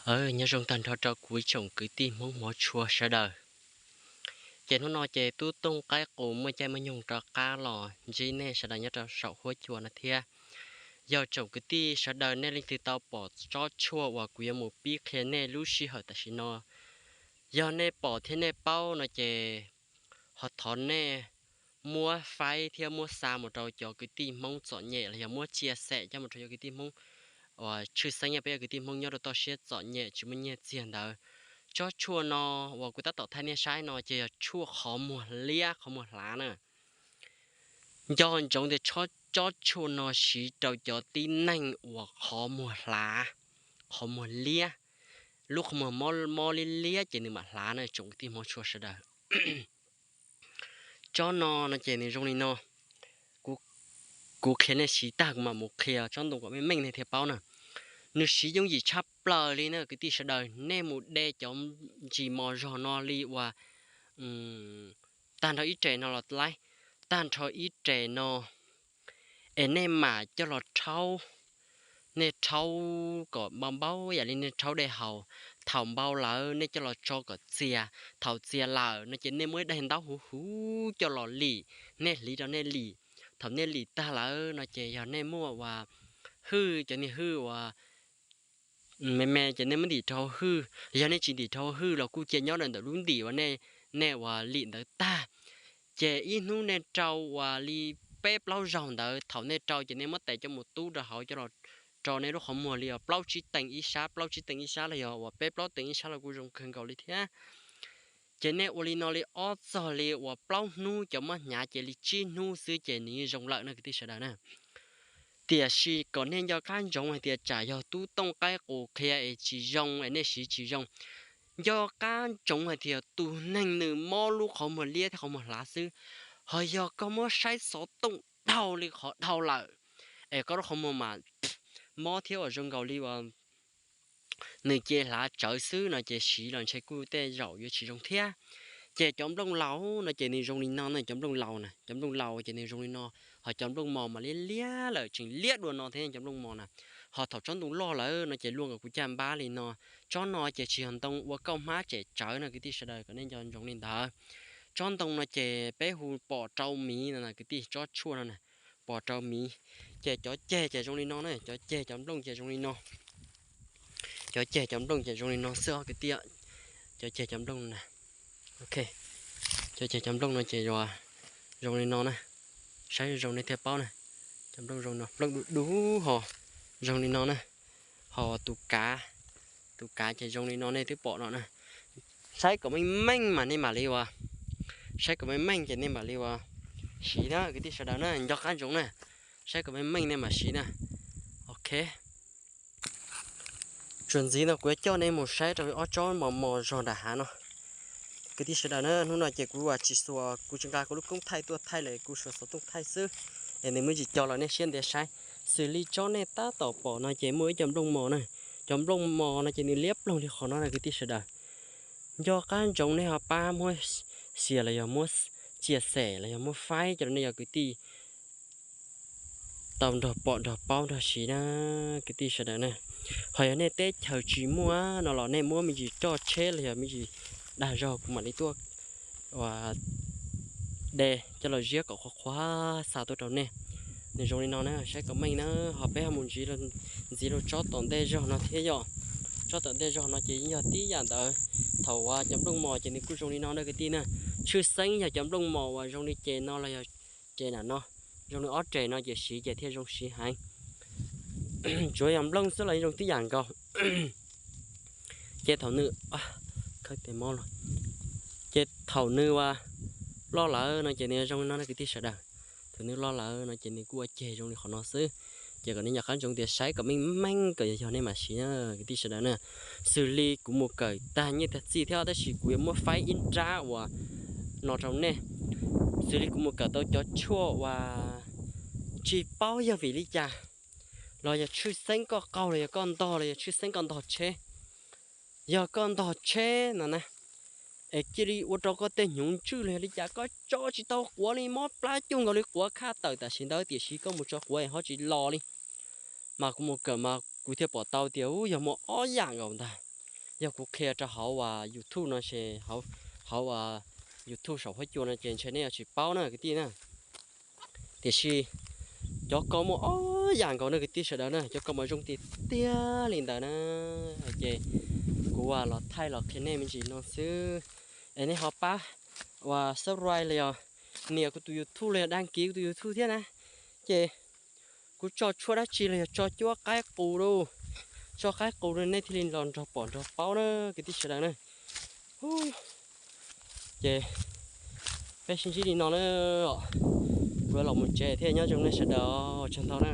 Aws, nyob zoo tag nrho rau kuv ib tsoom kwv tij Hmoob hmov tshua sawv daws. Ces hnub no ces tub Tooj Qaib Qus muaj caij muaj nyoog rov qab los ntsib nej sawv daws nyob rau saum huab cua no thiab. Yog tsoom kwv tij sawv daws nej leej twg tau pom tsob tshuaj uas kuv yuav mus pib qhia nej lub sij hawm tam sim no, yog nej pom thiab nej paub no ces ho thov nej muab faib thiab muab xa mus rau cov kwv tij Hmoob txom nyem los yog muab tsia xem coj mus rau cov kwv tij Hmoob uas tshwj xeeb yog peb cov kwv tij Hmoob nyob rau toj siab txom nyem tsis muaj nyiaj txiag ntawd. Tsob tshuaj no uas kuv tab tom thaij nej saib no ces yog tshuaj qhov muag liab qhov muag hlav na. Nco ntsoov tias tsob tshuaj no siv rau cov tib neeg uas qhov muag hlav, qhov muag liab, lub qhov muag mob liab liab ces nws mam hlav na tsoom kwv tij Hmoob tshua sawv daws. Tsob no no ces nws zoo li no. Kuv qhia nej siv tag kuv mam mus qhia tsob ntoo kom meej meej nej thiaj paub na. Nws siv yooj yim tshaj plaws li na kwv tij sawv daws, nej mus de cov ntsis mos zog no li uas tag nrho ib re no los laib, tag nrho ib re no es nej mam coj los rhaub. Nej rhaub kom npau npau yam li nej rhaub dej haus. Thaum npau lawm nej coj los tso kom txias. Thaum txias lawm no ces nej muab ib daim ntaub huv huv coj los lim, nej hliv rau nej lim. Thaum nej lim tag lawm no ces yog nej muaj uas hwj, cov niag hwj uas me me ces nej muab ntim rau hauv hwj, yog nej tsis ntim rau hauv hwj los kuj cia nyob ntawm lub ntim uas nej uas lim ntawd tag. Ces ib hnub nej rau uas li peb plaub zaug ntawd, thaum nej rau ces nej muab tes coj mus tub rau hauv coj los rau nej lub qhov muag li uas plaub tsib teev ib sab, plaub tsib teev ib sab los yog uas peb plaub teev ib sab los kuj zoo kawg nkaus li thiab. Ces nej ua li no li ob txog li uas plaub hnub, cov mob hnyav ces li tsib hnub xwb ces nws yeej zoo lawm no kwv tij sawv daws na. Tiam sis kom nej nco qab ntsoov hais tias tsam yog tub Tooj Qaib Qus qhia es tsis zoo es nej siv tsis zoo. Nco qab ntsoov hais tias tus neeg nws mob lub qhov muag liab thiab qhov muag hlav xwb, ho yog koj muab saib xov tooj dhau li qhov dhau lawm, es koj lub qhov muag mas mob thiab uas zoo nkaus li uas nws ce hlav tsawv xwb no ces siv los ntshe kuj tej zaum yuav tsis zoo thiab. Ces cov nplooj laus no ces nws zoo li no na, cov nplooj laus na, cov nplooj laus ces nws zoo li no, ho cov nplooj mos mas liab liab lawm tseem liab dua no thiab cov nplooj mos na. Ho thaum tsob ntoo loj lawm no ces luaj nkaus kuv caj npab li no. Tsob no ces tsis yog ntoo ua kauj hmab tsem tsawv no kwv tij sawv daws, kom nej nco ntsoov li ntawd. Tsob ntoo no ces peb hu pom rau miv no na kwv tij, tsob tshuaj no na, pom rau miv. Ces cov ceg ces zoo li no na, cov ceg cov nplooj ces zoo li no. Cov ceg cov nplooj ces zoo li no xwb os kwv tij. Cov ceg cov nplooj na, ok, cov ceg cov nplooj no ces zoo li no na. Saib zoo nej thiaj paub na. Cov nplooj zoo no, nplooj dub dub ho zoo li no na. Ho tus kav, tus kav ces zoo li no nej twb pom no na. Saib kom meej meej mas nej mam li uas, saib kom meej meej ces nej mam li uas siv na kwv tij sawv daws na, nco qab ntsoov na. Saib kom meej meej nej mam siv na. Ok. Txuas ntxiv no kuv yuav coj nej mus saib rau ob tsob mos mos zog nram hav no. Kwv tij sawv daws na, hnub no ces kuv uas tsis xuas, kuv tsis nqa kuv lub koob thaij tuaj thaij lawm, kuv xuas xov tooj thaij xwb, es nws muaj ntsis co los nej siab ntev saib. Xws li tsob nej tab tom pom no ces muaj ib co nplooj mos na. Cov nplooj mos no ces nws liab ploog li qhov no na kwv tij sawv daws. Nco qab ntsoov nej ho pab muab share los yog muab chia sẻ los yog muab faib cov nej yog kwv tij tau nrog pom nrog paub nrog siv na kwv tij sawv daws na. Ho yog nej teb chaws tsis muaj no los nej muab me ntsis coj tsheb los yog me ntsis dag zog kuv mam li tuaj ua de coj los ziab kom qhuav qhuav xa tuaj rau nej. Nws zoo li no na, saib kom meej na. Ho peb ho mus ntxiv rau tsob tom ntej zog no thiab yom. Tsob tom ntej zog no ces yeej yog tib yam ntawd. Thaum uas cov nplooj mos ces nws kuj zoo li no na kwv tij na. Tshwj xeeb yog cov nplooj mos uas zoo li ces no los yog ces nram no, zoo li ob res no ces siv ces thiaj zoo siv heev. Tsuav yog nplooj xwb los yeej zoo tib yam nkaus. Ces thaum nws, khawb tes mob lawm. Ces thaum nws uas loj lawm no ces nws zoo li no na kwv tij sawv daws. Thaum nws loj lawm no ces nws kuj ua ceg zoo li qhov no xwb. Ces kom nej nco qab ntsoov tias saib kom meej meej kom yog yog nej mam siv na kwv tij sawv daws na. Xws li kuv mus kawm tag nyiaj tag txij thiab tab sis kuv yuav muab faib ib nrab uas no rau nej. Xws li kuv mus kawm tau cov tshuaj uas tsis paub yog vim li cas, los yog tshwj xeeb koj qaug los yog koj ntog los yog tshwj xeeb koj ntog tsheb. Yog koj ntog tsheb no na, es cia li ua rau koj tej hnyuv ntswj los yog li cas koj tso tsis tau quav li, mob plab cuj nkaus li quav khaj tawm tam sim ntawd, tiam sis koj mus tso quav es ho tsis los li. Mas kuv mus kawm mas kuv thiaj pom tau tias ub yog muaj ob yam nkaus ntag. Yog kuv qhia rau hauv uas YouTube no ces, hauv uas YouTube saum huab cua no ces ntshe nej yuav tsis paub na kwv tij na. Tiam sis cov ko muaj ob yam nkaus no kwv tij sawv daws na, cov ko mas zoo tiag tiag li ntawd na. Ces kuv uas los thaij los qhia nej me ntsis no xwb. Es nej ho pab uas subscribe los yog nias kuv tus YouTube los yog dag kiv kuv tus YouTube thiab na. Ces kuv tso tshuaj dab tsi los yog tso cuab qaib qus lauj, tso qaib qus rau nej thiaj li los nrog pom nrog paub na kwv tij sawv daws na. Ces peb sib ntsib li no na, kuv los mus tsev thiab, nyob zoo nej sawv daws, ua tsaug ntau na.